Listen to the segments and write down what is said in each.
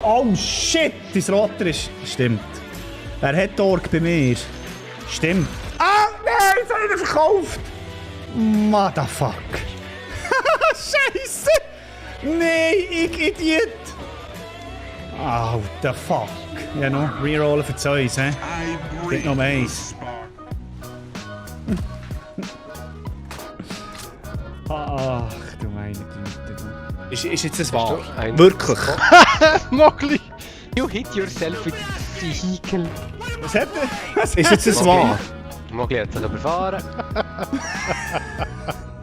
Oh shit, dein Rotter ist... Stimmt. Wer hat Org bei mir? Stimmt. Ah, nein, jetzt habe ich ihn verkauft! Motherfuck. Scheiße! Nein, ich Idiot! Alter Fuck. Ja, noch rerollen für Zeus, hä? Geht noch eins. Ach, du meine Güte. Ist jetzt das wahr? Wirklich? Mogli! You hit yourself with the vehicle. Was hat er? Ist jetzt das wahr? Mogli hat sich überfahren.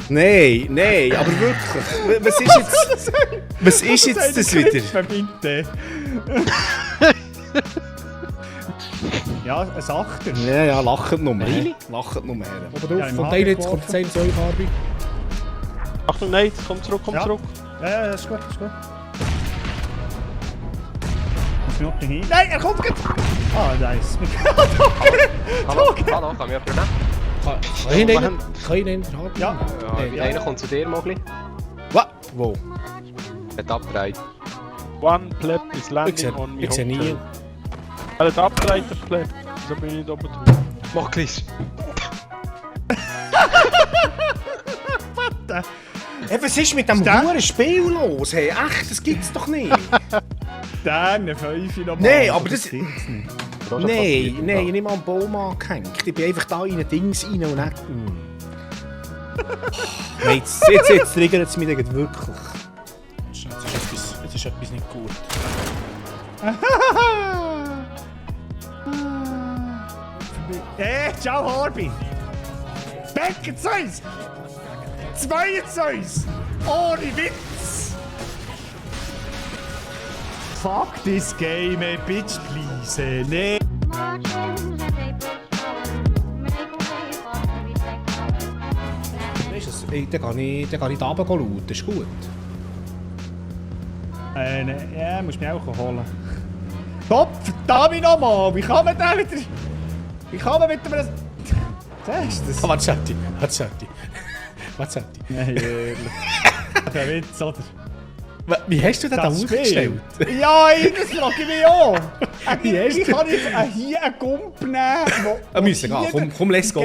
Nein, nein, aber wirklich. Was ist jetzt... Was ist jetzt das wieder? Bitte. Ja, ein Achter. Ja, ja, lacht noch mehr. Really? Lacht noch mehr. Aber du, von denen jetzt kommt 10 zu euch, Harvey. Achtung, nein, komm zurück, komm zurück. Ja, das ist gut, das ist gut. Muss mich hin. Nein, er kommt gleich! Ah, nice. Hallo, kann mich jemand nehmen? Kann ich ihn haben? Ja. Ja, einer kommt zu dir, Mogli. Was? Wo? Hat abgedreht. One pleb is landing on me. Ich sehe nie. Er hat abgedreht, der pleb. So bin ich nicht oben drüber. Mogli! Hey, was ist mit dem verdammten Spiel los? Hey, echt, das gibt's doch nicht. Sterne 5 nochmal. Nein, aber das... gibt's nicht. Nein, nein, ich habe nicht mal einen Baum angehängt. Ich bin einfach da in ein Dings rein und nicht... Nein, jetzt triggert es mich wirklich. Jetzt ist etwas nicht gut. Hey, ciao Harvey! Becken Zeus! 2 Zeus! Ohne Witz! Fuck this game, ey, bitch, please! Nee! Weißt du, dann gehe ich da runter schauen, das ist gut. Nee, ja, musst mich auch holen. Top, verdammt nochmal! Wie kann man da wieder... Wie kann man mit dem... Sagst du das? Was sagt die? Was sagt die? Was sagt die? Nein, ehrlich. Der Witz, oder? Wie hast du das da ausgestellt? Ja, das frage ich mich auch. Wie hast Wie du... kann ich hier einen Gump nehmen, Wir müssen gehen, komm, let's go.